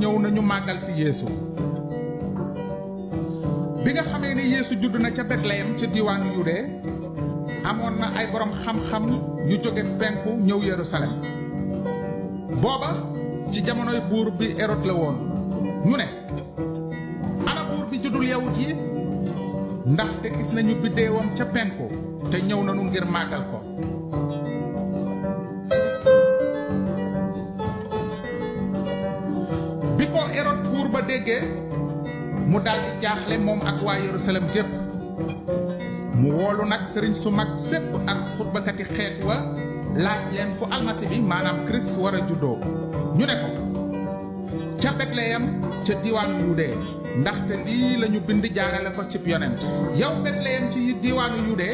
ñëw nañu màggal si Yeesu bi nga xamee ne Yeesu judd na ca Betleyem ca diwaanu Yude amoon na ay borom xam-xam yu jóge penku ñëw Yerusalem booba ci jamonoy buur bi Hérode la woon ñu ne ana buur bi juddul yawut yi ndaxte gis nañu biddeewam ca penku te ñëw nañu ngir màggal ko bi ko Hérode buur ba déggee mu daldi jaaxle moom ak waa Yerusalem gépp mu woolu nag sëriñ su mag sépp ak xutbakati xeet wa laaj leen fu almasi bi maanaam Christ war a juddoo ñu ne ko ca Betleyem ca diwaanu Yude ndaxte lii lañu bind jaarale ko cib yonent yow Betleyem ci diwaanu Yude